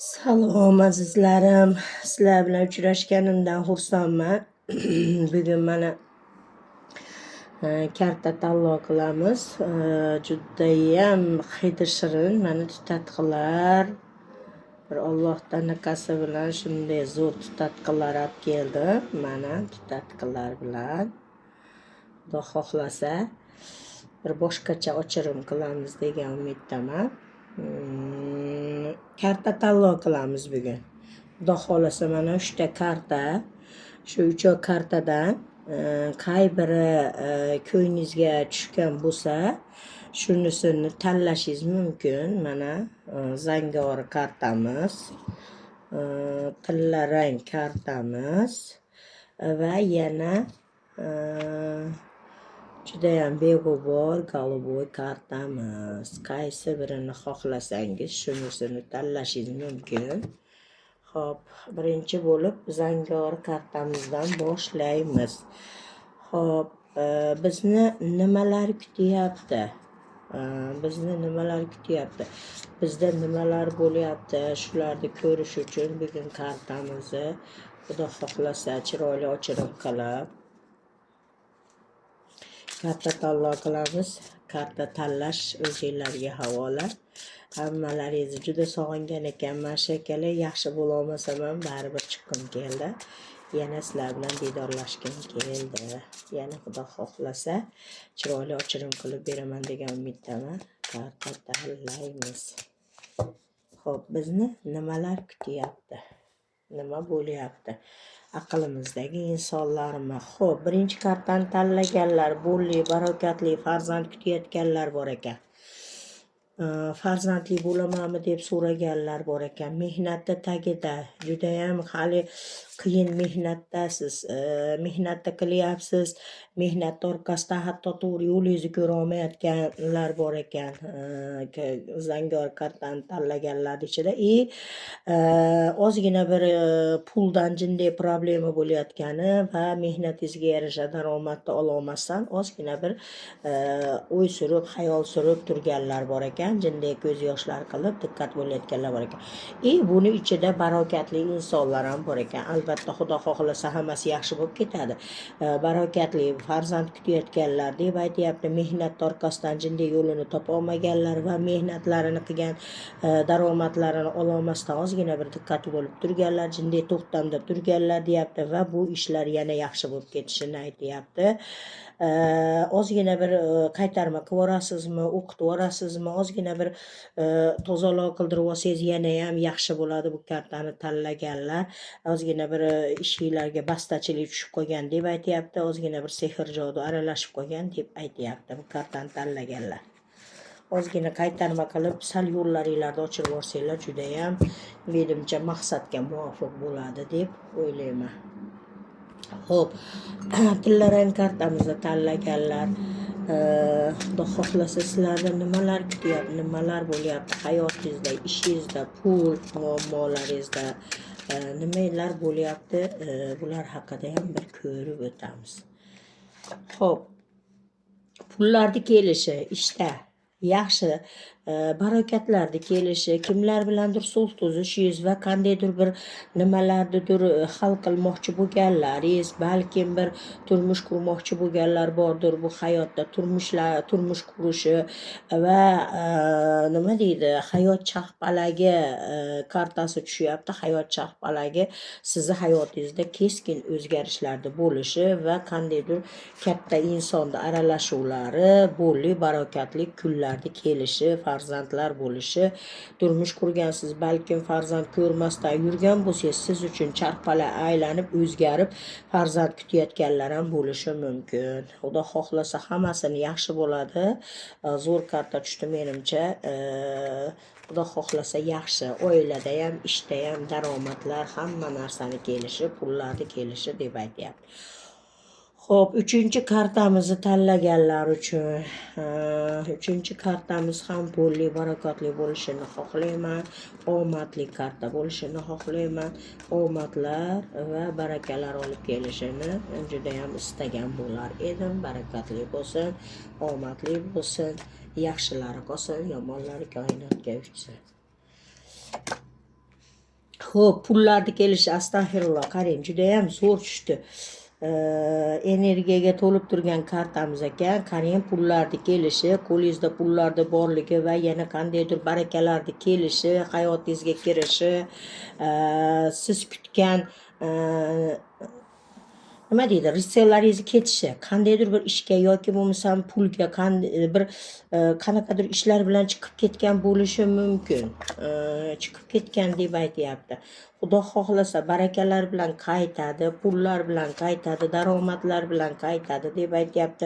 Salom, azizlarim. Sizlar bilan uchrashganimdan xursandman. Bugun mana karta tanlov qilamiz. Judayam hidi shirin mana tutatqilar. Bir Alloh tanaqasi bilan shunday zo'r tutatqilar olib keldim. Mana tutatqilar bilan. Xudo xohlasa, bir boshqacha ochirim qilamiz degan umiddaman. Karta tanlov qilamiz bugun. Xudo xohlasa, mana 3 ta karta. Shu uchov kartadan qay biri ko'nglingizga tushgan bo'lsa, shunisini tanlashingiz mumkin. Mana zangori kartamiz, tillarang kartamiz va yana judayam beg'ubor голубой kartamiz. Qaysi birini xohlasangiz, shunisini tanlashingiz mumkin. Xo'p, birinchi bo'lib zangori kartamizdan boshlaymiz. Xo'p, bizni nimalar kutyapti? Bizni nimalar kutyapti? Bizda nimalar bo'lyapti? Shularni ko'rish uchun bugun kartamizni, Xudo xohlasa, chiroyli ochirim qilib karta tanlov qilamiz. Karta tanlash o'zinglarga havola. Hammalaringizni juda sog'ingan ekanman shekilli. Yaxshi bo'lolmasam ham baribir chiqqim keldi. Yana sizlar bilan diydorlashgim keldi. Yana, Xudo xohlasa, chiroyli ochirim qilib beraman degan umiddaman. Karta tanlaymiz. Xo'p, bizni nimalar kutyapti? Nima bo'lyapti? Aqlimizdagi insonlarmi? Xo'p, birinchi kartani tanlaganlar, bo'lli, barakatli farzand kutayotganlar bor ekan. Farzandli bo'lamanmi deb so'raganlar bor ekan. Mehnatni tagida, judayam hali qiyin mehnatdasiz. Mehnatni qilyapsiz, mehnatni orqasidan hatto to'g'ri yo'lingizni ko'ra olmayotganlar bor ekan. Zangor kartani tanlaganlar ichida и ozgina bir puldan jinday problema bo'layotgani va mehnatingizga yarasha daromadni ololmasdan ozgina bir o'y surib, xayol surib turganlar bor ekan. Jinday ko'z yoshlar qilib, diqqat bo'layotganlar bor ekan. И buni ichida barakatli insonlar ham bor ekan. Albatta, Xudo xohlasa, hammasi yaxshi bo'lib ketadi. Barakatli farzand kutayotganlar deb aytyapti. Mehnatni orqasidan jinday yo'lini topolmaganlar va mehnatlarini qilgan daromadlarini ololmasdan ozgina bir diqqati bo'lib turganlar, jinday to'xtamda turganlar deyapti va bu ishlar yana yaxshi bo'lib ketishini aytyapti. Ozgina bir qaytarma qilib yuborasizmi, o'qitib yuborasizmi, ozgina bir tozaloq qildirib olsangiz, yanayam yaxshi bo'ladi bu kartani tanlaganlar. Ozgina bir ishinglarga bastachilik tushib qolgan deb aytyapti. Ozgina bir sehr jodu aralashib qolgan deb aytyapti bu kartani tanlaganlar. Ozgina qaytarma qilib, sal yo'llaringlarni ochirib yuborsanglar, judayam menimcha maqsadga muvofiq bo'ladi deb o'ylayman. Xo'p, tillarang kartamizni tanlaganlar, Xudo xohlasa, sizlarni nimalar kutyapti, nimalar bo'lyapti hayotingizda, ishingizda, pul muammolaringizda, nimalar bo'lyapti, bular haqida ham bir ko'rib o'tamiz. Xo'p, pullarni kelishi ishda yaxshi, barakatlarni kelishi, kimlar bilandir sulh tuzishingiz va qandaydir bir nimalarnidir hal qilmoqchi bo'lganlaringiz, balkim bir turmush qurmoqchi bo'lganlar bordir bu hayotda, turmush qurishi va nima deydi, hayot charxpalagi kartasi tushyapti. Hayot charxpalagi sizni hayotingizda keskin o'zgarishlarni bo'lishi va qandaydir katta insonni aralashuvlari, bo'lli, barakatli kunlarni kelishi, farzandlar bo'lishi, turmush qurgansiz, balkim farzand ko'rmasdan yurgan bo'lsangiz, siz uchun charxpalak aylanib, o'zgarib, farzand kutayotganlar ham bo'lishi mumkin. Xudo xohlasa, hammasini yaxshi bo'ladi. Zo'r karta tushdi menimcha. Xudo xohlasa, yaxshi. Oilada ham, ishda ham daromadlar, hamma narsani kelishi, pullarni kelishi deb aytyapti. Xo'p, uchinchi kartamizni tanlaganlar uchun, uchinchi kartamiz ham pulli, barakotli bo'lishini xohlayman. Omadli karta bo'lishini xohlayman. Omadlar va barakalar olib kelishini judayam istagan bo'lar edim. Barakotli bo'lsin, omadli bo'lsin, yaxshilari qolsin, yomonlari koinotga uchsin. Xo'p, pullarni kelishi, astag'firulloh, qarang, judayam zo'r tushdi. Energiyaga to'lib turgan kartamiz ekan. Qarang, pullarni kelishi, qo'lingizda pullarni borligi va yana qandaydir barakalarni kelishi, hayotingizga kirishi, siz kutgan nima deydi, ritsevlaringizni ketishi, qandaydir bir ishga yoki bo'lmasam pulga bir qanaqadir ishlar bilan chiqib ketgan bo'lishi mumkin. Chiqib ketgan deb aytyapti. Xudo xohlasa, barakalar bilan qaytadi, pullar bilan qaytadi, daromadlar bilan qaytadi deb aytyapti.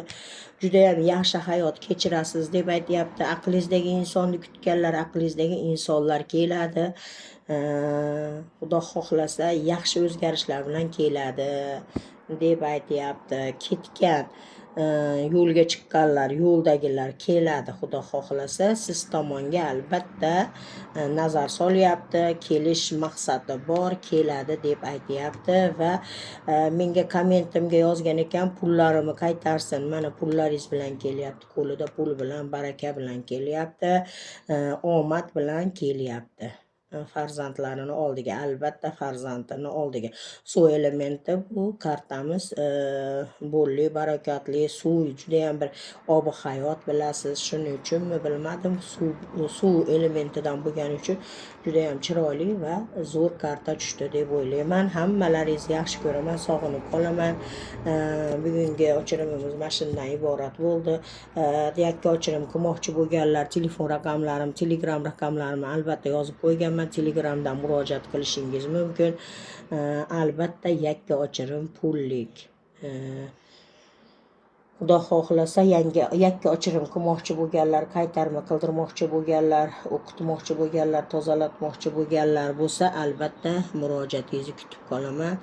Judayam yaxshi hayot kechirasiz deb aytyapti. Aqlingizdagi insonni kutganlar, aqlingizdagi insonlar keladi. Xudo xohlasa, yaxshi o'zgarishlar bilan keladi deb aytyapti. Ketgan, yo'lga chiqqanlar, yo'ldagilar keladi, Xudo xohlasa, siz tomonga albatta nazar solyapti, kelish maqsadi bor, keladi deb aytyapti va menga kommentimga yozgan ekan, pullarimni qaytarsin. Mana pullaringiz bilan kelyapti, qo'lida pul bilan, baraka bilan kelyapti, omad bilan kelyapti. Farzandlarini oldiga, albatta farzandini oldiga. Suv elementi bu kartamiz, bo'lli, barakotli suv, judayam bir obi hayot bilasiz. Shuning uchunmi bilmadim, suv elementidan bo'lgani uchun judayam chiroyli va zo'r karta tushdi deb o'ylayman. Hammalaringizni yaxshi ko'raman, sog'inib qolaman. Bugungi ochirimimiz mana shundan iborat bo'ldi. Yakka ochirim qilmoqchi bo'lganlar telefon raqamlarim, Telegram raqamlarimni albatta yozib qo'yganman. Telegramdan murojaat qilishingiz mumkin. Albatta yakka ochirim pullik. Xudo xohlasa, yangi yakka ochirim qilmoqchi bo'lganlar, qaytarma qildirmoqchi bo'lganlar, o'qitmoqchi bo'lganlar, tozalatmoqchi bo'lganlar bo'lsa, albatta murojaatingizni kutib qolaman.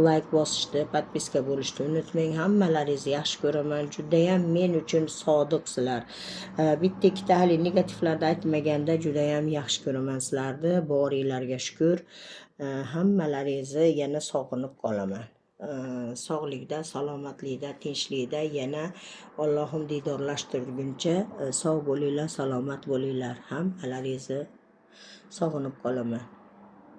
Layk bosishni, подписка bo'lishni unutmang. Hammalaringizni yaxshi ko'raman. Judayam men uchun sodiqsizlar. Bitta ikkita hali negativlarni aytmaganda judayam yaxshi ko'raman sizlarni. Boringlarga shukur. Hammalaringizni yana sog'inib qolaman. Sog'likda, salomatlikda, tinchlikda yana Allohim diydorlashtirguncha sog' bo'linglar, salomat bo'linglar. Hammalaringizni sog'inib qolaman.